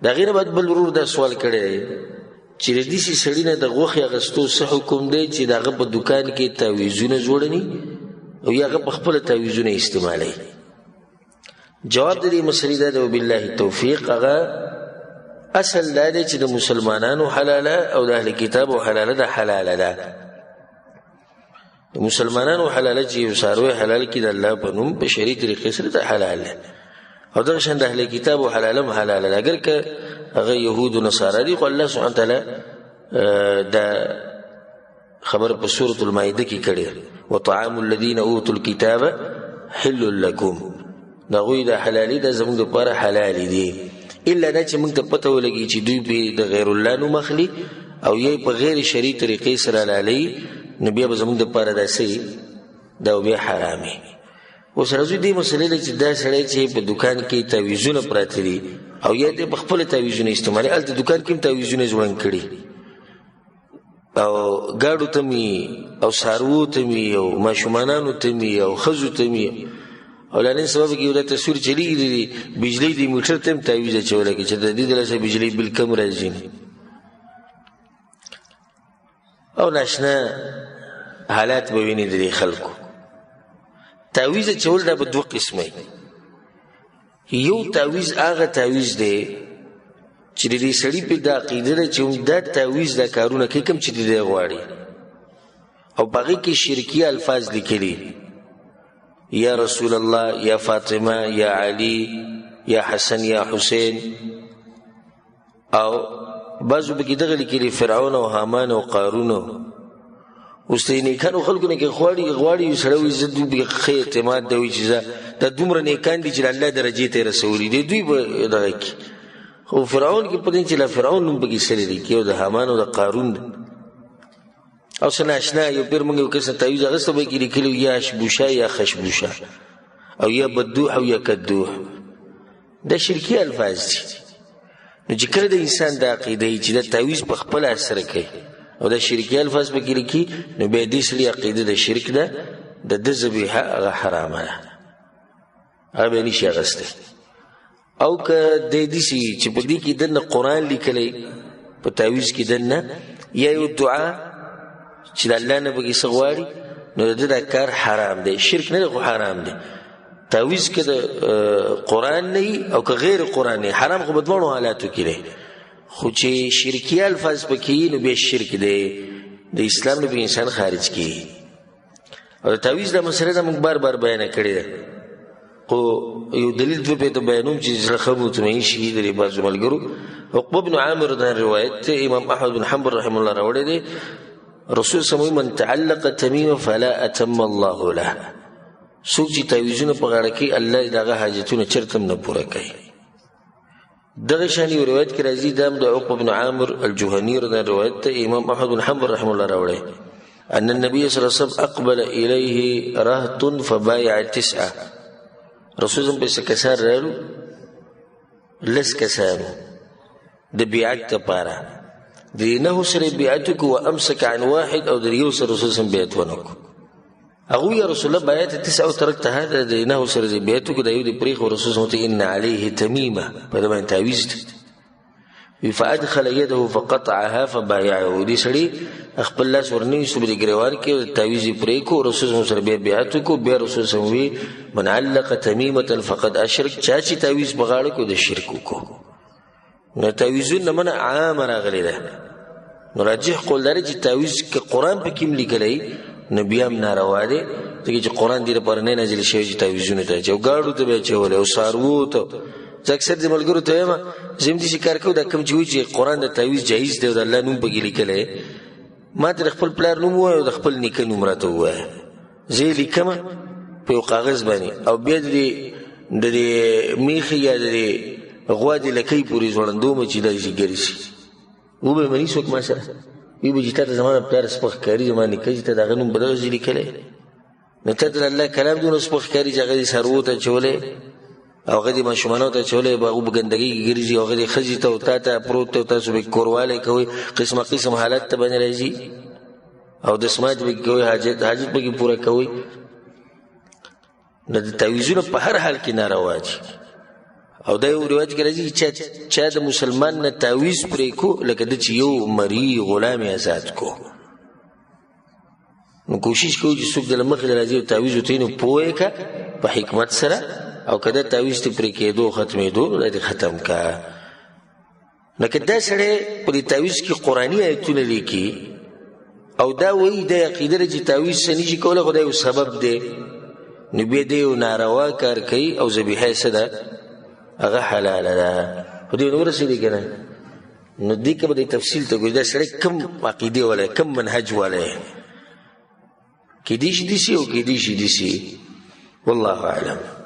د هغې نه بعد بل ورور دا سوال کړی دی چې د داسې سړي نه د غوښې اخیستو څه حکم دی چې د هغه په دوکان کې تعویذونه جوړني او یا هغه په خپله تعویذونه استعمالوي. جواب د دې مسلې دا دی، وبالله التوفیق، هغه اصل دا دی چې د مسلمانانو حلاله او د اهل کتابو حلاله ده، حلاله ده. د مسلمانانو حلاله چې یو څاروی حلال کړي د الله په نوم په شرعي طریقې سره ده حلال ده، او دغه شان د اهل کتابو حلاله هم حلاله ده، اګر که هغه یهود و نصارا دي، خو الله سبحانه وتعالی دا خبر په سورة المائده کې کړې، وطعام الذین اوتوا الکتاب حل لکم. د هغوی د حلالي دا زموږ دپاره حلال دي، الا دا چې موږ ته پته ولګي چې دوی پې د غیر الله نوم اخلي او یا په غیر شرعي طریقې سره حلالوي، نو بیا به زموږ دپاره دا څه دا بیا حرامي. اوس راځو دې مسلې ته چې دا سړی چې په دوکان کې تعویذونه پراته دي او یا دې په خپله تعویذونه استعمالوي، هلته دوکان کې هم تعویذونه ځوړند کړي او ګاډو ته مي او څاروو ته مي او ماشومانانو ته مي او ښځو ته مي، او لا نن سبا کې یو دا تصویر چلېږي د بجلۍ د میټر ته هم تعویذ اچولی کړي چې د دې د لاسه بجلۍ بل کم راځي. او ناشنا حالات به ویني د دې خلکو. تعویذ اچول دا به دوه قسمه وي. یو تعویذ هغه تعویذ دی چې د دې سړي په دا عقیده ده چې هم دا تعویذ دا کارونه کوي کوم چې دی غواړي، او په هغې کې شرکي الفاظ لیکلي، یا رسول الله، یا فاطمه، یا علی، یا حسن، یا حسین، او بعضو پکې دغه لیکلي فرعون او هامان او قارون. اوس د نیکانو خلکو نه کې غواړي یو سړی وایي زه دوی پکې ښه اعتماد دی، وایي چې زه دا دومره نیکان دي چې د الله درجې ته یې رسولي دي، دوی به دغه کړي. خو فرعون کې په دې چې لا فرعون نوم پکې سره لیکي او د هامان او د قارون او څه ناشنا یو پیر موږ یو کس تعویذ اخیسته به کې لیکلي یا اشبوشه یا خشبوشه او یا بدوح او یا کدوح، دا شرکي الفاظ دي. نو چې کله د انسان دا عقیده وي چې دا تعویذ په خپله سره کوي او دا شرکي الفاظ پکې لیکي، نو بیا دې سړي عقیده د شرک ده، د ده ذبیحه هغه حرامه ده، هغه بیا نشي اخیستی. او که دی داسې چې په دې کې دننه قرآن لیکلی په تعویذ کې دننه، یا یو دعا چې د الله نه پکې څه غواړي، نو د ده دا کار حرام دی، شرک نه دی خو حرام دی. تعویذ که د قرآن نه وي او که غیر قرآن نه، حرام خو په دواړو حالاتو کې دی، خو چې شرکي الفاظ پکې وي نو بیا شرک دی، د اسلام نه به انسان خارج کېږي. او د تعویذ دا مسله ده موږ بار بار بیانه کړې ده، خو یو دلیل دوه پې ته بیانوم چې زړه ښه مطمئن شي د دې بعضو ملګرو. عقبه بن عامر دا روایت دی، امام احمد بن حنبل رحمه الله راوړی دی، رسول صلی الله علیه وسلم من تعلق تمیمه فلا اتم الله له، څوک چې تعویذونه په غاړه کوي الله دې د هغه حاجتونه چېرته هم نه پوره کوي. دغه شان یو روایت کې راځي، دا هم د عقبه بن عامر الجهني رضی روایت ته امام احمد بن حنبل رحمه الله راوړی، ان النبي صلى الله عليه وسلم اقبل اليه رهط فبايع تسعه. رسول الله په کسان رالو، لس کسانو د بیعت لپاره، د نه سره بیعت کو وامسک عن واحد، او د یو سره رسول الله بیعت ونکو. هغه یا رسول الله بیعت تسعه او ترکت هذا، د نه سره بیعت کو، د یو د پریخ رسول الله ان عليه تمیمه، په دې باندې تعویذ دی. فادخل يده فقطعها فبايعه، دې سړي خپل لاس ورنیستو په دې ګریوان کې تعویذ یې پرې کو، رسول الله سره بیا بیعت کو. بیا رسول الله وی من علق تمیمه فقد اشرک، چا چې تعویذ په غاړه کو د شرک کو. نو تعویذونه منع عام راغلی ده، نو راجح قول دا دی چې تعویذ که قرآن پکې هم لیکلی نو بیا هم ناروا دی، ځکه چې قرآن دې لپاره نه نازل شوی چې تعویذونه ته اچوي، او ګاډو ته به یې اچولی او څاروو ته. زه اکثر دې ملګرو ته وایم، زه هم داسې کار کوم، دا کوم چې وایي چې قرآن د تعویذ جایز دی او د الله نوم پکې لیکلی، ما ته د خپل پلار نوم ووایه او د خپل نیکه نوم راته ووایه، زه یې لیکم په یو کاغذ باندې، او بیا د دې میخې یا د دې غوا د لکۍ پورې ځوړندوم چې داسې ګرځي. وبه مني څوک ما سره؟ وی به چې تا ته زما د پلار سپک ښکاري، زما نیکه چې ته د هغه نوم په دغسې لیکلی، نو تا ته د الله کلام دونه سپک ښکاري چې هغه دې څاروو ته اچولی او هغه دې ماشومانو ته اچولی، به هغو په ګندګۍ کې ګرځي، او هغه دې ښځې ته او تا ته پروت دی او تاسو به کوروالی کوئ، قسمه قسم حالت ته باندې راځي او دسمات به کوئ، حاجت به کې پوره کوئ. نو د تعویذونه په هر حال کې ناروا دي. او دا یو روایت کې راځي چې چا د مسلمان نه تعویز پرې کو لکه د چې یو مری غلام آزاد کو. نو کوشش کوو چې څوک د مخې راځي او تعویز ورته نو پوه که په حکمت سره، او که دا تعویز ته پرې کېدو ختمېدو دا دې ختم که. نو که دا سړی په دې تعویز کې قرآني آیتونه لیکي او دا وایي دا عقیده ده چې تعویز څه نشي کولی خو دا یو سبب دی، نو بیا دی یو ناروا کار کوي او ذبیحه یې څه ده؟ هغه حلاله ده. خو دې نو ورسېدې که نه؟ نو دې کې به د تفصیل ته ګوري دا سړی کوم عقیدې والی، کوم منهج والی، کېدای شي داسې او کېدای شي داسې، والله اعلم.